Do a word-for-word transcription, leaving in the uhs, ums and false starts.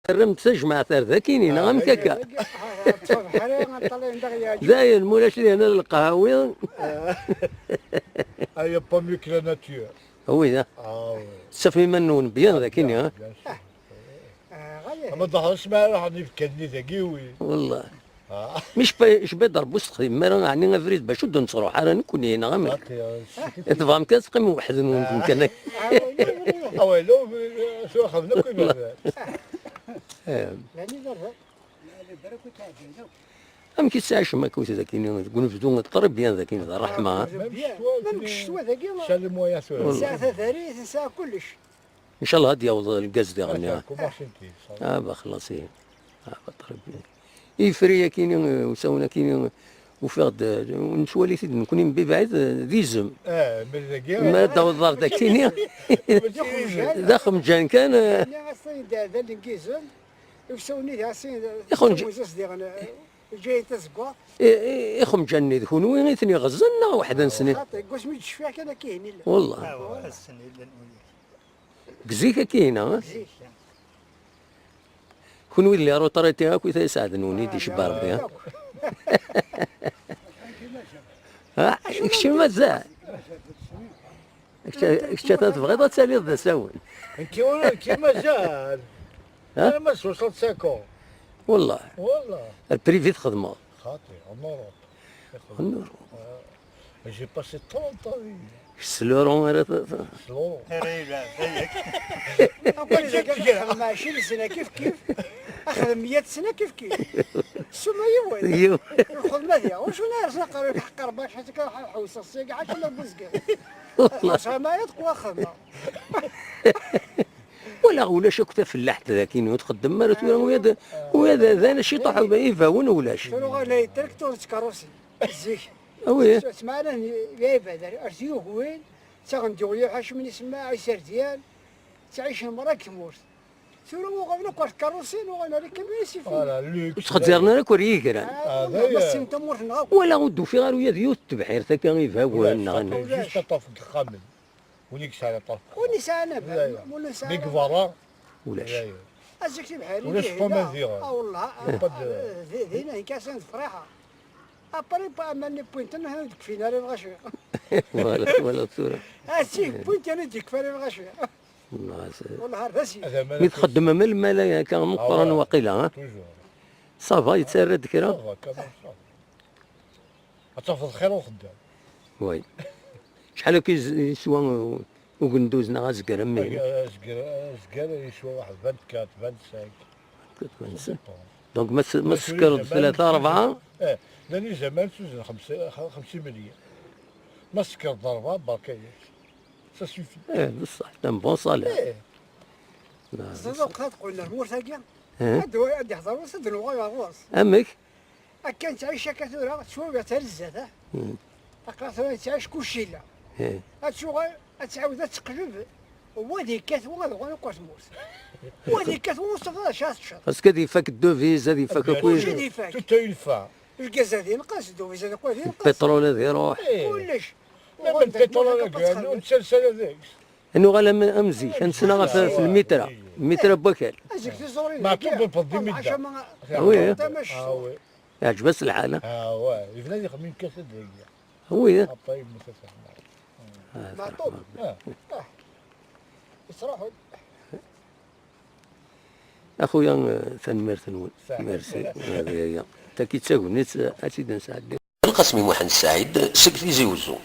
Terram-d tajmaɛt ar dakini, neɣ amek akka? Dayen, mulac dihin lqahwi. Ah, il y a pas mieux que la nature. Oui, hein. Ah, oui. Tessafem iman-nwen bien dakini, hein? Bien sûr. Ama d aḥra asmi ara ḥen ifekkan-nni dagi, oui. Wallah. Ah. Mi cba-, cba-d Rebbi ur s-texdimem ara, ɛni abrid bac ur d-nettruḥ ara nekkni, neɣ amek? Tebɣam kan teqqimem weḥd-nwen deg umkan-agi? Ah, oui, oui, oui. Ah, ouais, là, euh, tura xedmen akk iberdan. Eh. Amek i tettɛicem akkit dagi, deg unebdu, très bien dagi, d ṛṛeḥma, ha? Même ccetwa dagi, nesɛa tadarut, nesɛa kullec. Ncallah ad d-yaweḍ lgaz diɣen. Ah, bah, xlaṣ, ihi. Ah, bah, très bien. Ifri akini, eh, usawen akini, ufiɣ-d, eh, nettwali-t-id nekkni mebɛid, eh, d izem. Eh, mais dagi, ma d-taweḍ ɣer dakini, d axemjan kan, eh. Ixunj-, ixunjan-nni d kunwi i ten-iɣeẓẓen neɣ weḥd-nsen? Xaṭi, deg wasmi d-cfiɣ kan akka ihi nella. Wallah. Ah, wa ass-n yellan win. Deg zik akka ihi, neɣ? Deg zik. Kunwi d les retraités akk i t-iseɛden win i d-icebba Rebbi, ha? Ha, kečč mazal. Kečč, kečč ata tebɣiḍ ad taliḍ d asawen. Nekki ur, nekki mazal. Ha? Arma s soixante-cinq ans. Wallah. Wallah. Ar privé txedmeḍ? Xaṭi, en Europe. En Europe. Ah, j'ai passé trente ans. S l'euro ara t-, t-, s l'euro. Ara yelɛeb, ay-ak. Akk wid akka xedmeɣ ɛecrin sna kif kif. Axdem meyya sna kif kif. Ssuma yiwen. Yiwen. Lxedma diɣ. Wacu ara s-naqer ḥeqq Rebbi, ḥaca kan ḥewseɣ seg ḥaca ma buzgen. Ḥaca ma yadq wa xedmeɣ. Wala ulac akk tafellaḥt daki, ur txeddem ara tura, ula d, ula d, d ana ciṭuḥ ibawen ulac. Tura uɣal ay traktur d tkeṛṛusin. Zik. Awi. Ttmeɛnen lɛibad ar, ar tyugwin, ttaɣen-d iɣyuḥ, acemma isemma iserdyan, ttɛicen merra deg tmurt. Tura uɣalen akk ar tkeṛṛusin, uɣalen ar ikamyun isifen. Voilà, luxe. Ur ttxezzaren ara akk ar yigran. Ah, ah, ma ssinen tamurt-nneɣ akk. Wala ur d-ufiɣ ara ula d yiwet n tebḥirt akka ibawen, neɣ. Juste aṭṭaf deg yixxamen. Win i yesɛan aṭṭaf. Win yesɛan aman, win yesɛan aman. Mi deg berra. Ulac. Azik tibḥirin. Ulac ṭṭum diɣen. Ah, wallah. Pas de, ah, di-, dinna, d friḥa. Après, pa aman n Pointe-Noire, ur d-kfin ara lɣaci. Voilà, voilà tura. Ah, si, Pointe-Noire ur d-yekfi ara lɣaci. Wallah, c'est. Wallah, d asid. Mi txeddmem lmal-a akka meqqren waqila, ha? Toujours. Ça va, yettarra-d kra? Ça va, quand même, ça va. Ad tafeḍ xir uxeddam. Oui. Acḥal akka yez-, yeswa u-, ugenduz neɣ azger am wihin? Azger, azger yeswa waḥed vingt-quatre, vingt-cinq. Vingt-quatre, vingt-cinq. Ça dépend. Donc ma s-, ma tsekreḍ tlata, ṛebɛa? Eh, llan izaman tuzen xemsa, xemsa melyun. Ma tsekreḍ ṛebɛa, berka-yak. Ça suffit. Eh, bṣeḥ, c'est un bon salaire. Eh. Teẓriḍ akk ad qqlen ar tmurt-agi? Eh? Ad, ad d-ihder wass, ad d-nuɣal ar ɣur-s. Amek? Akka nettɛic akka tura, ttwabiɣ tar zdat, ah. Hmm. Aql-aɣ tura nettɛic kullec yella. Eh. Ad tuɣal, ad tɛawed ad teqleb, wa ad yekkat, wa ad uɣal akk ar tmurt. Wa ad yekkat, wa ur tafeḍ acu ad teččeḍ. Parce que ad ifak dduvez, ad ifak akk. Kullec ad ifak. Tout à une fin. Lgaz ad yenqes, dduvez ad yenqes. Lpiṭrul ad iruḥ. Eh. Kullec. Même lpiṭrul ad yenqes, ur nettales ara deg-s. Ad nuɣal am, am zik, ad nesna ɣef, ɣef lmitra, lmitra n wakal. Azek tiẓurin. Meɛṭub iwweḍ di midda. Ah oui. Yeɛǧeb-as lḥal, ha? Ah ouais, yebda yexmim kan dagi. Oui. Après, yemmut. Ah, Meɛṭub. Ah. Ah. Yettruḥu. Axuya, eh, tanemmirt-nwen. Merci. Merci. Tagi d tagnit, eh, ad tt-id-nesɛeddi. Lqasmi Muḥend Saɛid seg Tizi Wezzu.